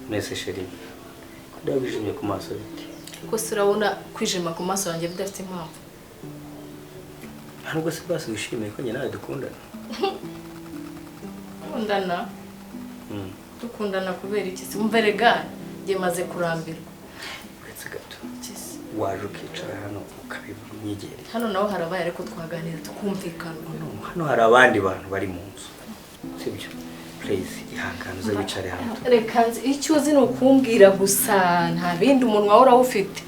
Nese chérie, ko ndaba wijimye ku maso, bite? Ko se urabona kwijima ku maso yanjye bidafite impamvu? Ntabwo se basi wishimiye ko njye nawe dukundana? Dukundana? Dukundana kubera iki se? Umva rega, njye maze kurambirwa. Uretse gato. Iki se? Waje ukicara hano ukabinyegereye. Hano naho harabaye, ariko twaganira tukumvikana. No, hano hari abandi bantu bari mu nzu, sibyo? Please, ihangane uze wicare hano. Reka nzi icyo uzi ni ukumbwira gusa, nta bindi. Umunwa wawe urawufite,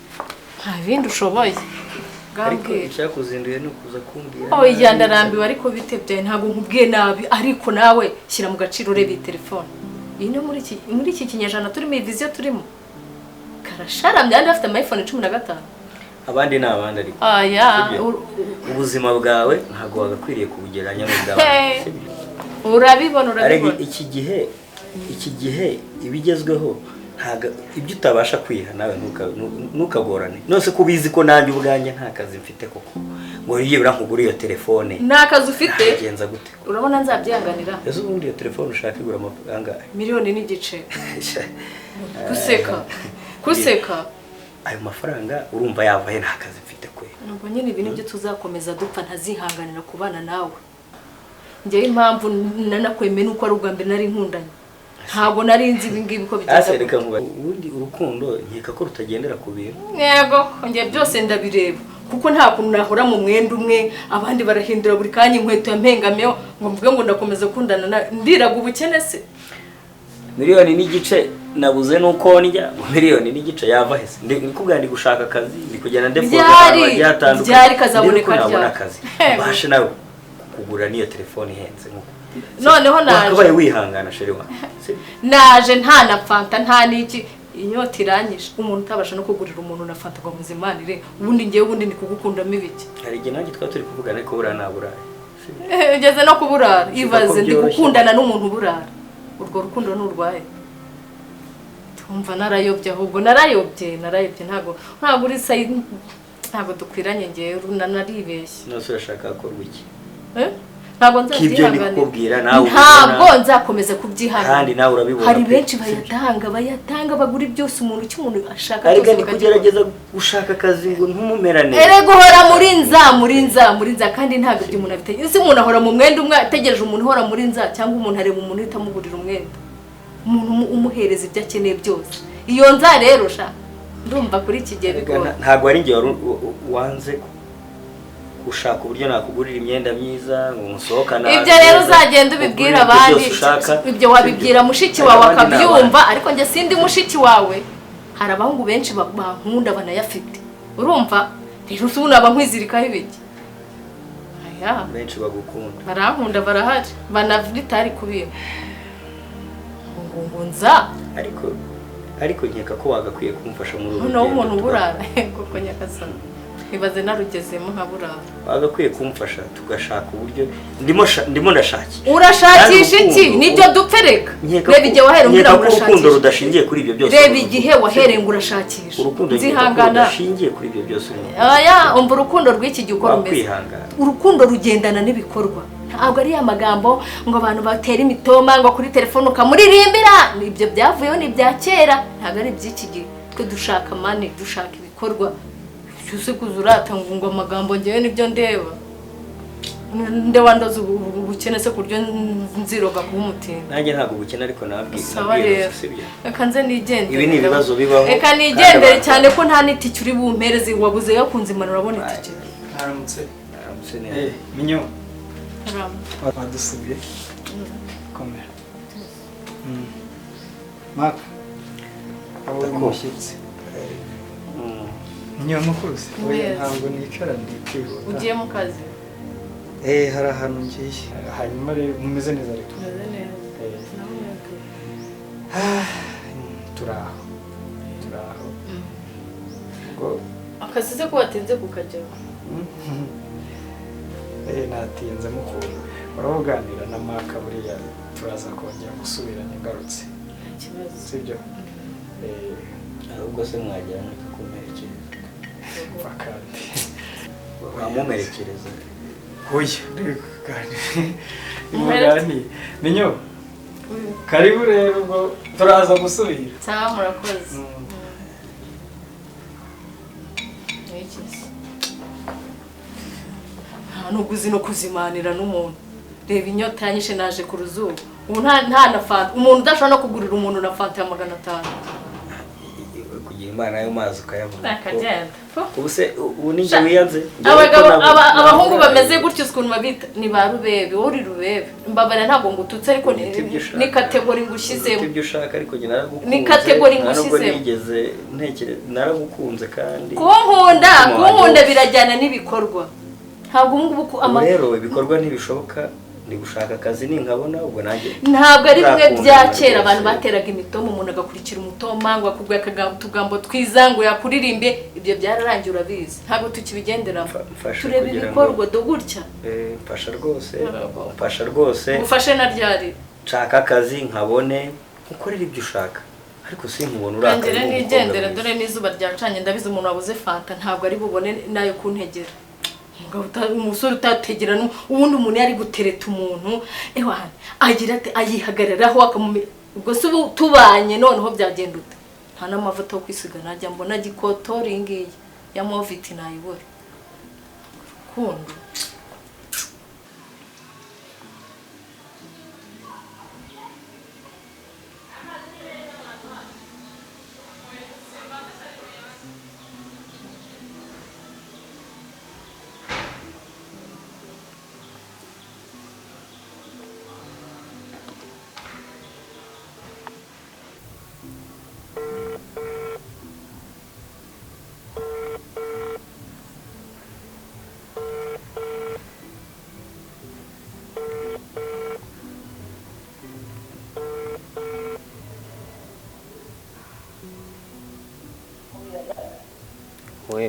nta bindi ushoboye. Ariko Bwambwira. icyakuzinduye ni ukuza kumbwira. Oya, ndarambiwe. Ariko bite byawe? Ntabwo nkubwiye nabi, ariko nawe shyira mu gaciro. Ureba iyi telefone iyi no muri iki kinyejana turimo, iyi vision turimo, karasharamye abandi bafite ama iPhone 15. Abandi ni abandi, ariko Aya. Sibyo? Ubuzima bwawe ntabwo wagakwiriye kubugereranya n'ubw'abandi. Hey. Sibyo? Urabibona. Ariko Urabibona. iki gihe ibigezweho, ntabwo ibyo utabasha kwiha nawe ntukagorane. Nose ko ubizi ko nanjye ubwanjye nta kazi mfite koko, ngo yibura nkugure iyo telefone? Nta kazi ufite? Nagenza gute? Urabona nzabyihanganira? Ese ubundi iyo telefone ushaka igura amafaranga angahe? 1.5 miliyoni. Guseka guseka. Ayo mafaranga urumva yava he? Nta kazi mfite kwe. Ubwo nyine ibi nibyo tuzakomeza dupfa. Ntazihanganira kubana nawe. Njyewe impamvu nanakwemeye nuko ari ubwa mbere nari nkundanye, ntabwo nari nzi ibi ngibi ko Ase bigenda. reka nkubaze, ubundi urukundo nkeka ko rutagendera ku bintu. Yego, njye byose ndabireba, kuko nta kuntu nahora mu mwenda umwe, abandi barahindura buri kanya, inkweto yampengamiyeho, ngo mvuge ngo ndakomeza gukundana na ndiraga ubukene se? 1.5 miliyoni nabuze nuko ndya. 1.5 miliyoni yava he se? Ndi kubwira, ndi gushaka akazi, ndi kugenda ndepoza Ryari? ahantu hagiye hatandukanye. Ryari kazaboneka? Ndebe ko nabona Ryari? akazi, mbashe nawe kugura n'iyo telefone ihenze nkuko Noneho naje. Wakabaye wihangana, chérie wanjye. Naje nta na fanta, nta n'iki, inyota iranyishe. Umuntu utabasha no kugurira umuntu na fanta ngo amuzimanire, ubundi ngewe ubundi ni kugukundamo ibiki? Hari igihe nanjye twaba turi kuvugana, ariko buriya naburaye. Ugeze no kuburara? Siko. Ibaze ndi Byoroshye. gukundana n'umuntu uburara. Urwo rukundo ni urwaye? Tumva narayobye, ahubwo narayobye, narayobye. Ntabwo uri sayi, ntabwo dukwiranye. Ngewe naribeshye. Nose urashaka hakorwa iki? Eh? Ntabwo K'ibyo ndi nzabyihanganira. kukubwira nawe Ntabwo ubibona. nzakomeza kubyihanganira. Kandi nawe urabibona Hari pe, benshi sibyo? bayatanga, bagura byose, umuntu icyo umuntu ashaka Ariko cyose ndi bakagikora. kugerageza gushaka akazi ngo ntumumerane. Erega uhora muri nza, muri nza, muri nza, kandi ntabwo ibyo umuntu abitegereje. Ese umuntu ahora mu mwenda umwe ategereje umuntu uhora muri nza, cyangwa umuntu areba umuntu uhita amugurira umwenda, umuntu umuhereza ibyo akeneye byose? Iyo nza rero sha, ndumva kuri iki gihe Erega bigoye. Ntabwo ari njye wari wanze gushaka uburyo nakugurira imyenda myiza ngo musohokane Ibyo ahantu rero heza, uzagenda ubibwira ugurire ibyo abandi. byose ushaka. Ibyo wabibwira mushiki Ariko wawe abandi ni akabyumva, abandi. ariko njye sindi mushiki wawe. Hari abahungu benshi bankunda banayafite. Urumva rero ubu naba nkwizirikaho ibiki? Aya. Benshi bagukunda? Barankunda, barahari, banavitari kubimpa ngo nza. Ariko nkeka ko wagakwiye kumfasha muri uru Noneho umuntu rugendo. uburara koko, Nyagasani, ibaze narugezemo nkaburara. Wagakwiye kumfasha tugashaka uburyo ndimo ndashakisha. Urashakisha Kandi iki? Nibyo dupfereka. Nkeka Reba igihe wahereye umbwira nkeka ngo ko urukundo urashakisha. rudashingiye kuri ibyo byose. Reba igihe wahereye ngo urashakisha. Urukundo nkeka ko Nzihangana. rudashingiye kuri ibyo byose urimo. Aya, umva, urukundo rw'iki gihe uko rumeze, Wakwihangana. urukundo rugendana n'ibikorwa. Ntabwo ari ya magambo ngo abantu batera imitoma, ngo kuri telefone ukamuririmbira. Ibyo byavuyeho, ni ibya kera, ntabwo ari iby'iki gihe. Twe dushaka money, dushaka ibikorwa. Cyose kuza urata ngo amagambo, ngewe nibyo ndeba. Nde wandoze ubukene se ku buryo nziroga kuba umutindi? Nanjye ntabwo ubukene, ariko nabwiye Sawa rero. Sibyo? Reka nze nigendere. Ibi ni ibibazo bibaho, Reka kandi nigendere, cyane ko nta n'itike uri bumpereze. Wabuze yo kunzimana, urabona itike? Mwaramutse. Aramutse neza. Eh, Minyo, Rama. wadusuye. Komera. Mark, wowe Ndakumva. umushyitsi. Minyo, amakuru se? Oya, Neza. ntabwo nicara, ndi kwihuta. Ugiye mu kazi? Eh, hari ahantu ngiye. Hanyuma rero mumeze neza ariko? Tumeze neza. Eh, Nawe mwebwe? Turaho. Turaho. Ubwo Akazi se ko watinze kukajyaho? Eh, natinze mukuntu. Uravuganira na Mark, buriya turaza kongera gusubiranya ngarutse. Nta kibazo. Sibyo? Eh, Ahubwo se mwajyana akakumerekeza? Umva kandi. Wamumerekereza. Oya, reka. Nimugani. Minyo. Karibu rero, ubwo turaza gusubira. Sawa, murakoze. Niki se? Nta nubwo uzi no kuzimanira n'umuntu. Reba inyota yanyishe, naje ku ruzuba. Ubu nta na fanta, umuntu udashobora no kugurira umuntu na fanta ya 500. Kugira Imana ayo mazi ukayabona. Akagenda. Ubu se ubu ni njye wiyanze? Abagabo abahungu bameze gutyo uzi ukuntu babita? Ni ba rubebe. Wowe uri rubebe, mbabara, ntabwo ngututse, ariko ni category ngushyizemo. Ibyo ushaka, ariko njye naragukunze. Ni category Nta nubwo ngushyizemo. nigeze ntekereza, naragukunze kandi. Kunkunda birajyana n'ibikorwa, ntabwo ubu ngubu Ubu rero ibikorwa ntibishoboka, ndi gushaka akazi, ninkabona ubwo nanjye Ntabwo ari bimwe nzakundana bya kera rwose. Abantu bateraga imitoma, umuntu agakurikira umutoma ngo akubwira utugambo twiza, ngo yakuririmbe. Ibyo byararangiye, urabizi, ntabwo tukibigenderamo. Mfasha Tureba kugira ngo- ibikorwa do gutya. Mfasha rwose, mfasha rwose. Ufashe na ryari? Nshaka akazi nkabone nkukorere ibyo ushaka, ariko sinkubona urakaye Kangere nk'umukobwa nigendere. mwiza. Dore n'izuba ryacanye. Ndabizi, umuntu wabuze fanta ntabwo ari bubone nayo kuntegera. Umugabo umusore utategera ubundi umuntu yari gutereta umuntu, ewana, agira ate? Ayihagararaho akamume. Ubwo se ubu tubanye noneho byagenda ute? Nta n'amavuta yo kwisiga najya mbona, gikotori iyi ngiyi ya Moviti nayibura. Urukundo. We.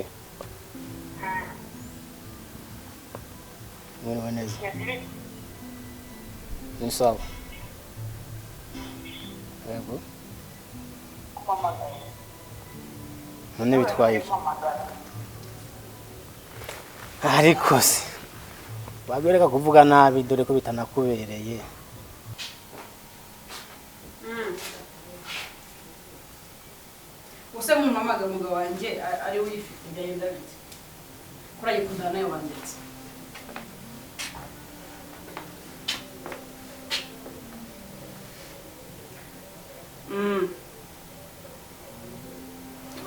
Mwiriwe neza. Ni sawa. Yego. None bitwaye iki? Ariko se wagwereka kuvuga nabi, dore ko bitanakubereye. Use mumpamagara umugabo wanjye ari we uyifite, byagenda bite? Kuri ayikundana nawe wanditse.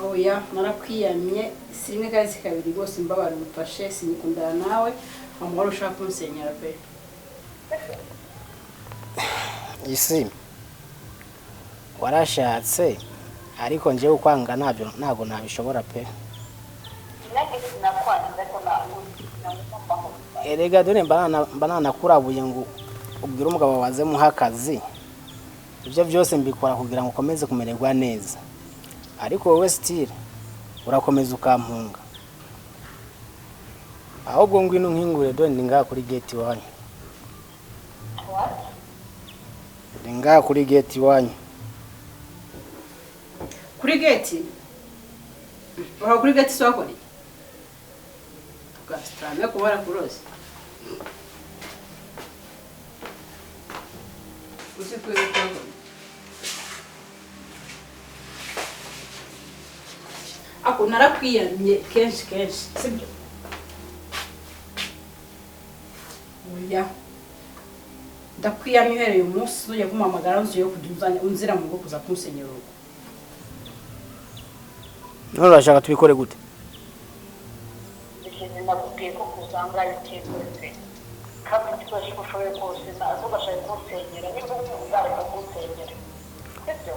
Oya, narakwiyamye si rimwe kandi si kabiri rwose. Mbabara umufashe, sinyikundana nawe, amahoro ushaka kunsenyera pe. Isi warashatse, ariko njyewe ukwanga ntabyo, ntabwo nabishobora pe. Erega dore mba nanakurabuye ngo ubwire umugabo waze muha akazi. Ibyo byose mbikora kugira ngo ukomeze kumererwa neza, ariko wowe still urakomeza ukampunga. Ahubwo ngwino nkingure, dore ndi ngaha kuri gate iwanyu, ndi ngaha kuri gate iwanyu. Kuri gate? Ura kuri gate se wakora iki? Tugasitame kubara kurose uzi kuri gate. Ako narakwiyamye kenshi kenshi, sibyo? Oya, ndakwiyamye. Uhereye umunsi uzajya kumpamagara nzuye kujya unzira mu rugo kuza kunsenyera urugo. None urashaka tubikore gute? Nakubwiye ko kuzanga bitemewe pe, kandi ikibazo uko ushoboye kose ntugashake kunsenyera. Niba uzareka kunsenyera, sibyo?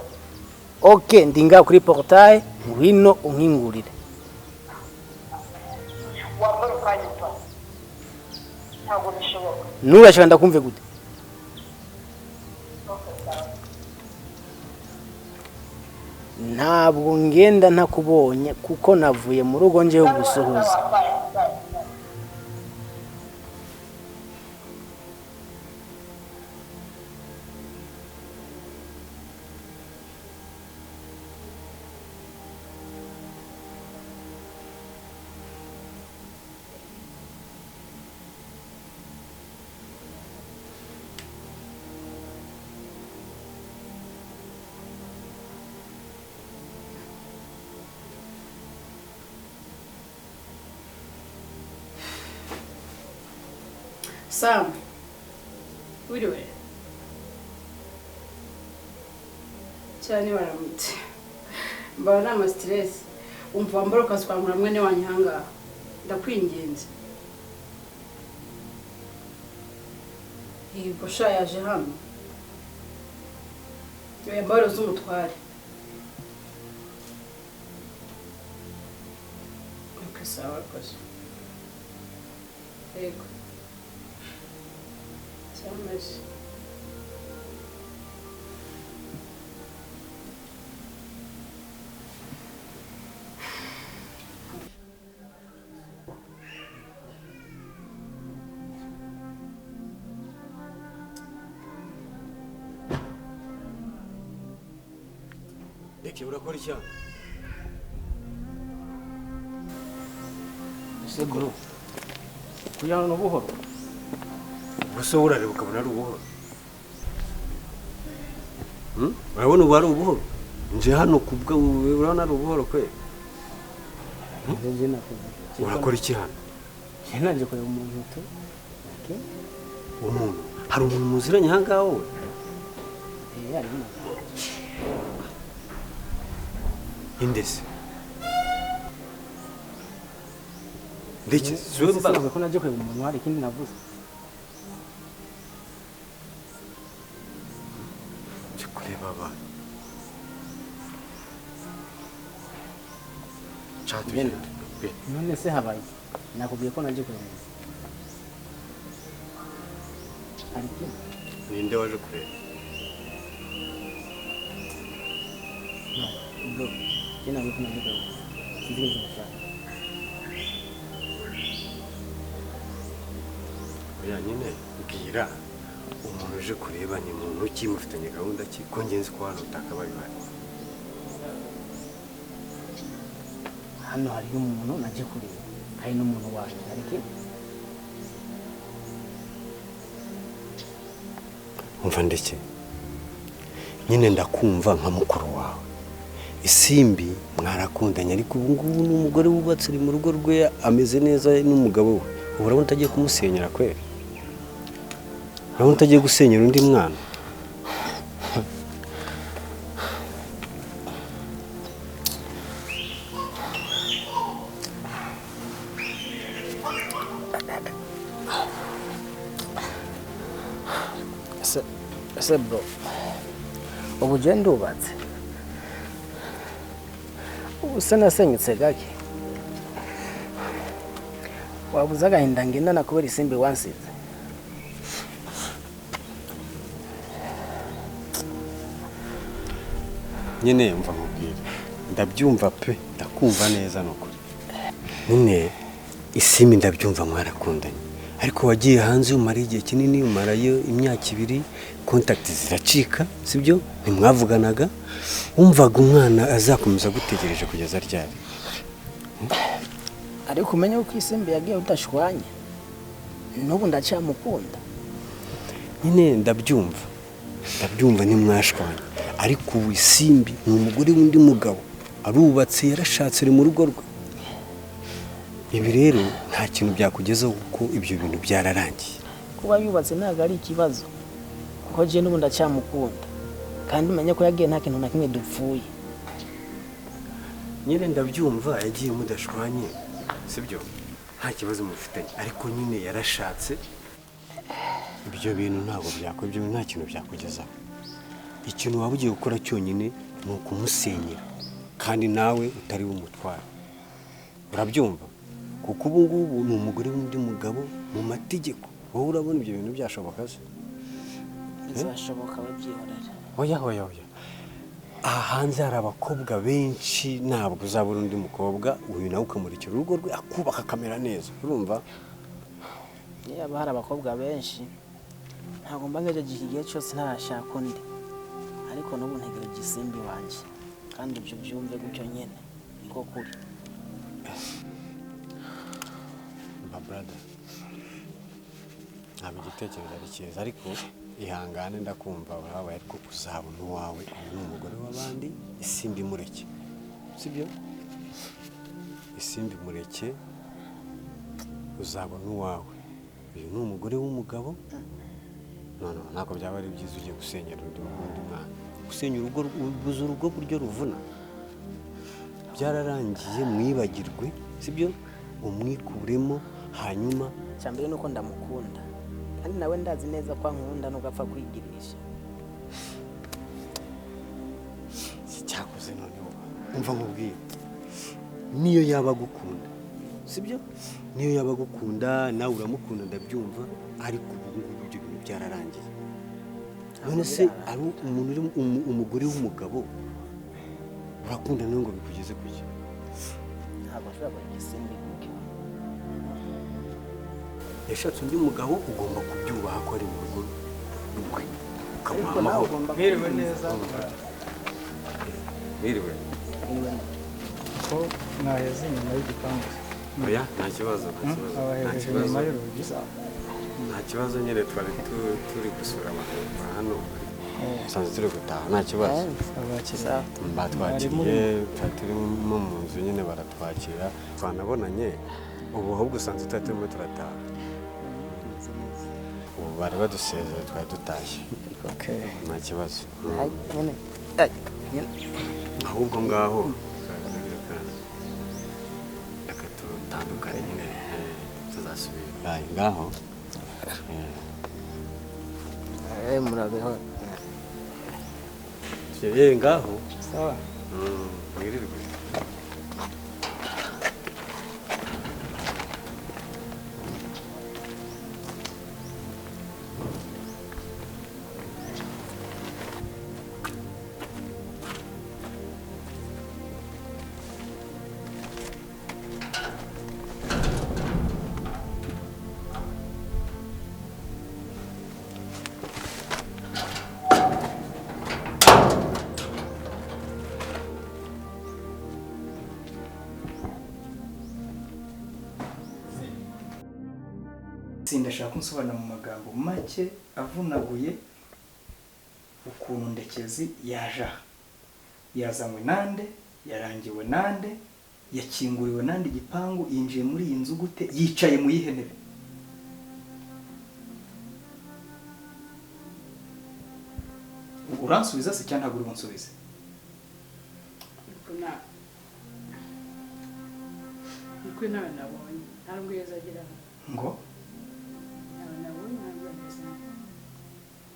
Ok, ndi ngaha kuri portail, ngwino unkingurire. Wambaye ukanyumva, ntabwo bishoboka. Nurashaka ndakumve gute? Ntabwo ngenda ntakubonye, kuko navuye mu rugo njewe gusuhuza. Bye bye. Sam, wiriwe cyane, waramutse. Mbaba ni ama stress. Umva, wambara ukazwangura mwene wanyu ahangaha, ndakwinginze. Yego sha, yaje hano. Yambara z'umutware. Okay, sawa, urakoze. Yego, sawa, merci. Reke, urakora icyaha. Ese bro, kugira ngo buhoro. Gusa urareba ukabona ari ubuhoro. Urabona ubu ari ubuhoro? Nje hano kubwa urabona ari ubuhoro kwe? Nje nakuze. Urakora iki hano? Nje nanje kureba umuntu tu. Okay. Umuntu? Hari umuntu muziranye aha ngaha wowe? Eh, ari hano. Indese. Ndetse zumba ko naje kureba umuntu, hari ikindi navuze? Nje kureba abantu. Chatugenda. None se habaye? Nakubwiye ko naje kureba umuntu. Hari ikindi? Ninde waje kureba? No, bro. Njye nabwiye ko naje kureba umuntu. Sinzi ikintu nashaka. Oya nyine bwira umuntu uje kureba ni muntu ki, mufitanye gahunda ki, ko ngenzi ko hano utakabaye uhari. Hano hariyo umuntu naje kureba, hari n'umuntu wanjye, hari ikindi? Umva ndeke nyine, ndakumva nka mukuru wawe. Isimbi mwarakundanye, ariko ubu ngubu ni umugore wubatse, ari mu rugo rwe, ameze neza n'umugabo we. Ubu urabona utagiye kumusenyera kweri? Urabona utagiye gusenyera undi mwana? Ese bro, ubu je ndubatse, ubu se nasenyutse gake? Wabuze agahinda ngendana kubera Isimbi wansize? Nyine mva nkubwire, ndabyumva pe, ndakumva neza nukuri. Nyine Isimbi ndabyumva mwarakundanye, ariko wagiye hanze umara igihe kinini, umarayo imyaka 2, contact ziracika, sibyo? Ntimwavuganaga, wumvaga umwana azakomeza gutegereje kugeza ryari? Ariko umenye ko Isimbi yagiye udashwanye, n'ubu ndacyamukunda. Nyine ndabyumva, ndabyumva ntimwashwanye, ariko ubu Isimbi ni umugore w'undi mugabo, arubatse, yarashatse, ari mu rugo rwe. Ibi rero nta kintu byakugezaho kuko ibyo bintu byararangiye. Kuba yubatse ntabwo ari ikibazo, kuko je n'ubu ndacyamukunda, kandi umenye ko yagiye nta kintu na kimwe dupfuye. Nyine ndabyumva yagiye mudashwanye, sibyo? Nta kibazo mufitanye, ariko nyine yarashatse. Ibyo bintu ntabwo byakora, ibyo bintu nta kintu byakugezaho. Ikintu waba ugiye gukora cyonyine ni ukumusenyera, kandi nawe utari bumutware. Urabyumva? Kuko ubu ngubu ni umugore w'undi mugabo mu mategeko. Wowe urabona ibyo bintu byashoboka se? Bizashoboka, babyihorera. Oya oya oya. Aha hanze hari abakobwa benshi, ntabwo uzabura undi mukobwa, uyu nawe ukamurikira urugo rwe akubaka akamera neza. Urumva? Niba hari abakobwa benshi, ntabwo mba ngejeje iki gihe cyose ntarashaka undi. Ariko n'ubu ntegereje Isimbi wanjye, kandi ibyo byumve gutyo nyine niko kuri. Mba brother, ntabwo igitekerezo ari cyiza, ariko ihangane ndakumva urabaye, ariko uzabona uwawe. Uyu ni umugore w'abandi, Isimbi mureke, sibyo? Isimbi mureke, uzabona uwawe. Uyu ni umugore w'umugabo. No, ntabwo byaba ari byiza ugiye gusenyera undi mwana. Gusenya urugo, ubuze urugo buryo ruvuna. Byararangiye, mwibagirwe, sibyo? Umwikuremo hanyuma. Cyambere nuko ndamukunda. Kandi nawe ndazi neza ko ankunda nubwo apfa kwigirisha. Cyakoze noneho umva nkubwiye, niyo yaba agukunda, sibyo? Niyo yaba agukunda nawe uramukunda ndabyumva, ariko ubu ngubu ibyo bintu byararangiye. None se ari umuntu uri umugore w'umugabo urakunda nawe ngo bikugeze kuki? Ntabwo nshobora kugira isimbi gutyo. Yashatse undi mugabo, ugomba kubyubaha ko ari mu rugo rwe, ukamuha amahoro. Mwiriwe neza. Mwiriwe. Ko mwaheze inyuma y'igipangu? Oya, nta kibazo, nta kibazo. Abahereje inyuma y'urugi. Nta kibazo nyine, twari turi gusura abantu hano. Usanzwe turi gutaha, nta kibazo. Batwakiriye, twari turimo mu nzu nyine baratwakira, twanabonanye. Ubu ahubwo usanzwe tutari turimo turataha. Ubu bari badusezeye, twari dutashye. Nta kibazo. Ahubwo ngaho reka tutandukane nyine, tuzasubira. Ngaho. Murabeho. Ngaho. Sawa. Mwirirwe. Ndashaka kunsobanura mu magambo make avunaguye ukuntu Ndekezi yaje aha. Yazanywe nande, yarangiwe nande, yakinguriwe nande igipangu, yinjiye muri iyi nzu gute, yicaye mu yihe ntebe? Uransubiza se cyangwa ntabwo uri bunsubize? Niko nawe nabonye ntabwo yeza agira ngo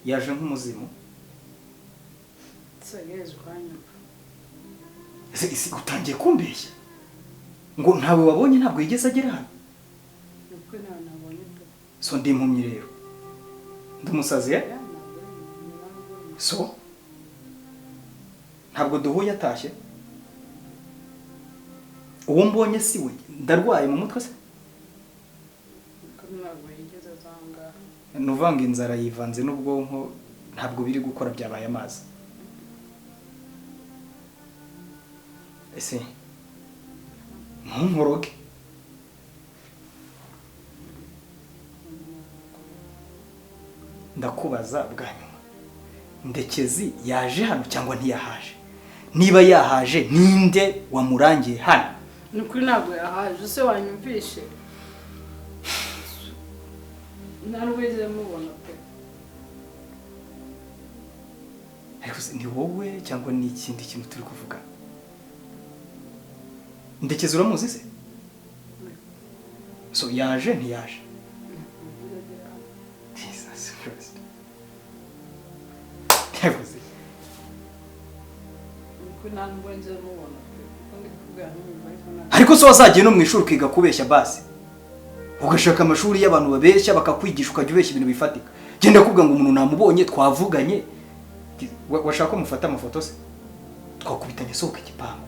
yaje nk'umuzimu. Ese utangiye kumbeshya ngo ntawe wabonye, ntabwo yigeze agera hano? So ndi impumyi rero, ndi umusazi? So ntabwo duhuye atashye? Uwo mbonye si we, ndarwaye mu mutwe se? Nuvanga inzara yivanze n'ubwonko, ntabwo biri gukora, byabaye amazi. Ese ntunkoroge? Ndakubaza bwa nyuma, Ndekezi yaje hano cyangwa ntiyahaje? Niba yahaje, ninde wamurangiye hano? Ni ukuri ntabwo yahaje, ese wanyumvishe? Ntabwo mubona pe. Ariko ni wowe cyangwa ni ikindi kintu turi kuvuga? Ndekezi uramuzi se? So yaje ntiyaje? Jesus Christ. Yavuze. Ariko so wazagiye no mu ishuri ukiga kubeshya basi. Ugashaka amashuri y'abantu babeshya bakakwigisha, ukajya ubeshya ibintu bifatika. Genda kuvuga ngo umuntu namubonye twavuganye. Washaka ko mufata amafoto se? Twakubitanye sohoka igipangu.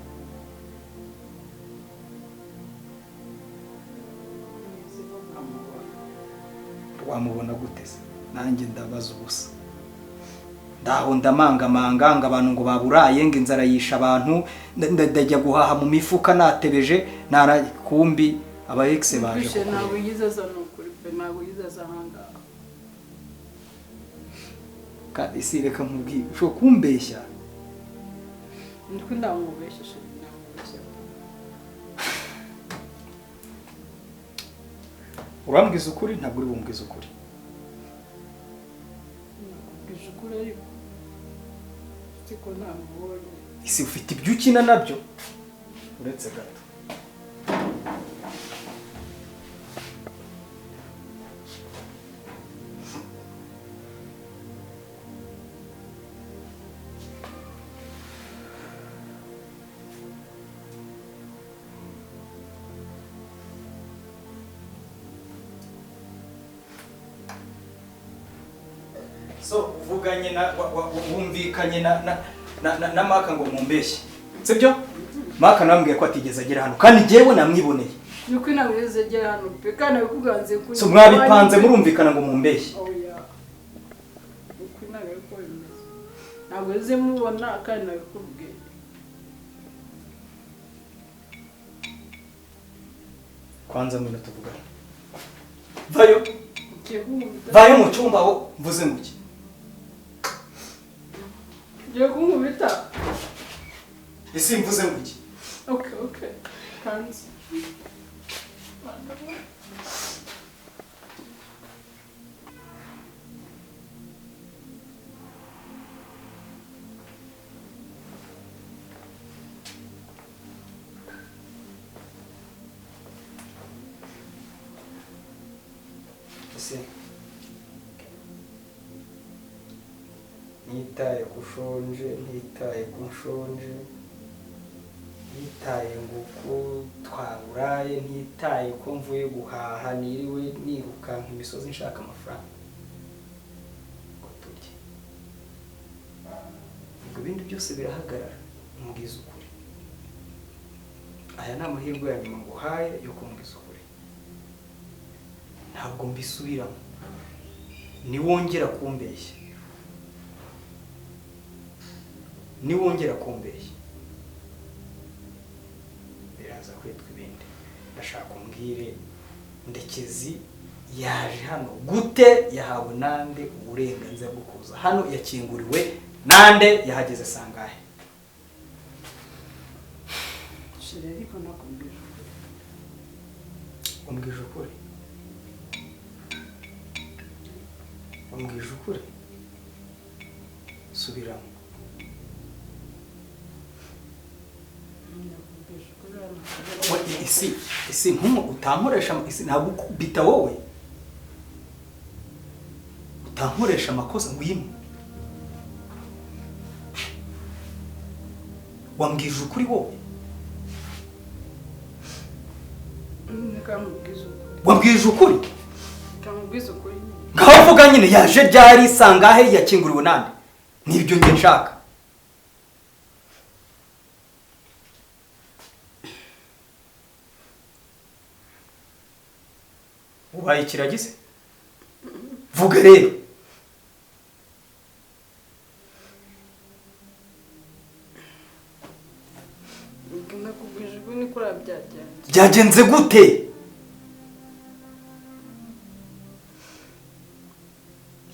Wamubona gute se? Nanjye ndabaza ubusa. Ndaho ndamangamanga ngo abantu ngo baburaye, ngo inzara yisha abantu, ndajya guhaha mu mifuka natebeje, narakumbi aba ex baje kuko ntabwo yigeze nukuri pe, ntabwo yigeze ahanga. Kandi si reka nkubwiye, ushobora kumbeshya. Ndiko ndamubeshya she, ndamubeshya. Urambwiza ukuri ntabwo uri bumbwize ukuri. Nakubwije ukuri ariko siko namubonye. Isi ufite ibyo ukina nabyo uretse gato. So uvuganye na wumvikanye na Maka ngo mumbeshye. Sibyo? Maka nambwiye ko atigeze agera hano kandi jewe namwiboneye. Nuko nageze agera hano pe kandi abikuganze kuri. So mwabipanze murumvikana ngo mumbeshye. Oya. Uko nawe ko bimeze. Ntabwo uzi mubona kandi nabikubwiye. Kwanza mwe tuvugana. Vayo. Vayo mu cyumba aho mvuze nguki. Ngiye kunkubita. Ese mvuze nguki? Okay, okay. Kanzi. Ese ntitaye ko ushonje, ntitaye ko nshonje, ntitaye ngo uko twaburaye, ntitaye ko mvuye guhaha niriwe nirukanka imisozi nshaka amafaranga ngo turye. Ubwo ibindi byose birahagarara, umbwiza ukuri. Aya ni amahirwe ya nyuma nguhaye yo kumbwiza ukuri. Ntabwo mbisubiramo. Niwongera kumbeshya. Niwongera kumbeshya biraza kwitwa ibindi. Ndashaka umbwire Ndekezi yaje hano gute, yahawe nande uburenganzira bwo kuza hano, yakinguriwe nande, yahageze sangahe? Shira ariko nakubwije ukuri. Umbwije ukuri? Umbwije ukuri? Subiramo. Isi nkumu utankoresha isi ntabwo ukubita wowe. Utankoresha amakosa ngwino. Wambwije ukuri wowe? Wambwije ukuri? Kamubwiza ukuri. Ngaho vuga nyine yaje ryari sangahe yakinguriwe nande? Nibyo nge nshaka. Ubaye ikiragize? Vuga rero. Nakubwije ukuri niko byagenze. Byagenze gute?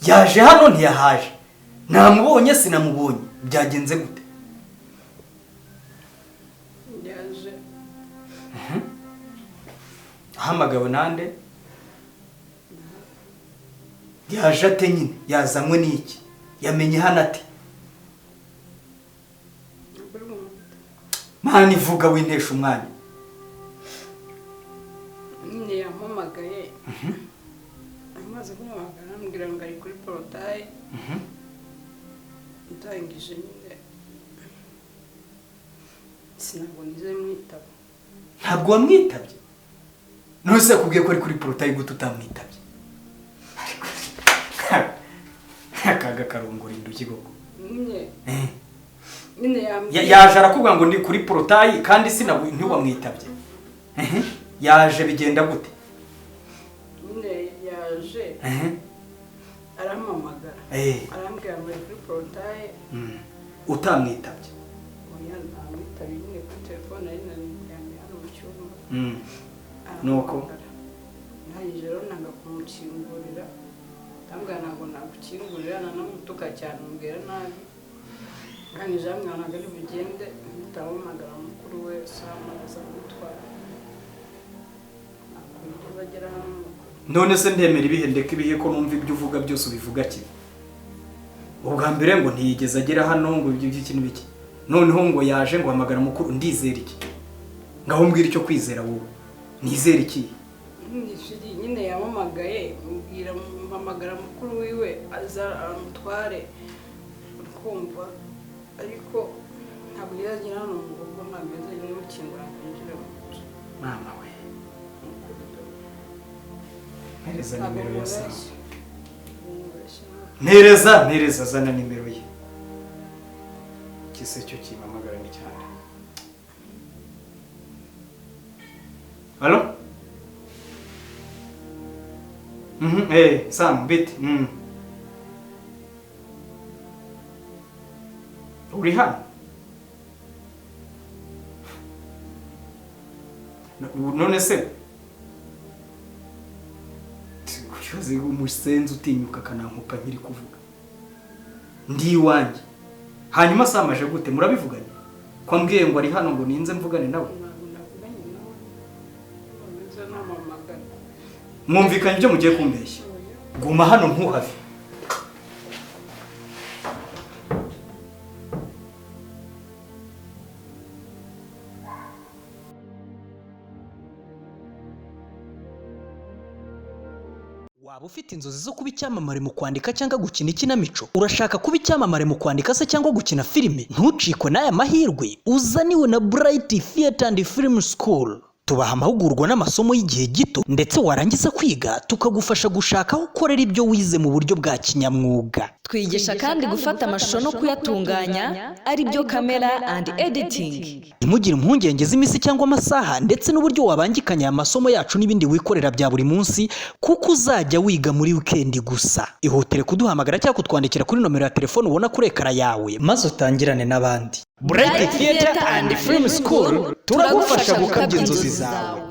Yaje hano ntiyahaje. Namubonye sinamubonye. Byagenze gute? Yaje. Ahamagawe nande? Yaje ate nyine? Yazanywe n'iki? Yamenye hano ate? Mani vuga wintesha umwanya. Nyine yampamagaye. Amaze kumuhamagara ambwira ngo ari kuri porotaye. Ndangije nyine sinabwo nize mwitaba. Ntabwo wamwitabye? None kubwiye ko ari kuri porotaye gute utamwitabye? Akaga karongora induki koko. Nyine yambwiye. Yaje arakubwira ngo ndi kuri porotayi kandi sinabwo ntiwamwitabye. Yaje bigenda gute? Nyine yaje arampamagara. Arambwira ngo ari kuri porotaye. Utamwitabye? Oya namwitabye nyine kuri telefone ari nanjye hano mu cyumba. Nuko ndangije rero nanga kumukingurira. Ndambwira ntabwo nagukingurira nanamutuka cyane mubwira nabi. Ndangije ambwira ntabwo ari bugende, mpita mpamagara mukuru we Sam aza kumutwara. Ntabwo yigeze agera hano. None se ndemera ibihe ndeka ibihe, ko numva ibyo uvuga byose ubivuga kimwe? Ubwa mbere ngo ntiyigeze agera hano, ngo ibyo by'iki n'ibiki, noneho ngo yaje, ngo hamagara mukuru. Ndizera iki? Ngaho mbwira icyo kwizera wowe. Nizera iki? Chéri, nyine yampamagaye, mubwira mpamagara mukuru wiwe aza amutware, kumva, ariko ntabwo yagera hano mu rugo, ntabwo yazajya amukingura ngo yinjire mu nzu. Mama we, mpereza nimero ya Samu. Mpereza, mpereza, zana nimero ye. Kise cyo kimpamagara ni cyane. Allo? Sam, bite? Uri hano? None se uzi umusenzi utinyuka akanankupa nkiri kuvuga ndi iwanjye? Hanyuma Sam aje gute? Murabivuganye? Ko ambwiye ngo ari hano, ngo ninze mvugane nawe? Ntabwo navuganye nawe, nza nampamagara. Mwumvikanye ibyo mugiye kumbeshya? Guma hano, ntuhave. Waba ufite inzozi zo kuba icyamamare mu kwandika cyangwa gukina ikinamico? Urashaka kuba icyamamare mu kwandika se cyangwa gukina filime? Ntucikwe n'aya mahirwe uzaniwe na Bright Theatre and Film School. Tubaha amahugurwa n'amasomo y'igihe gito, ndetse warangiza kwiga tukagufasha gushaka aho ukorera ibyo wize mu buryo bwa kinyamwuga. Twigisha kandi gufata amashusho no kuyatunganya, ari byo camera and editing. Ntimugire impungenge z'iminsi cyangwa amasaha ndetse n'uburyo wabangikanya aya masomo yacu n'ibindi wikorera bya buri munsi, kuko uzajya wiga muri wikendi gusa. Ihutire kuduhamagara cyangwa kutwandikira kuri nomero ya telefone ubona kuri ekara yawe, maze utangirane n'abandi. Bright Theatre and Film School, turagufasha gukabya inzozi zawe.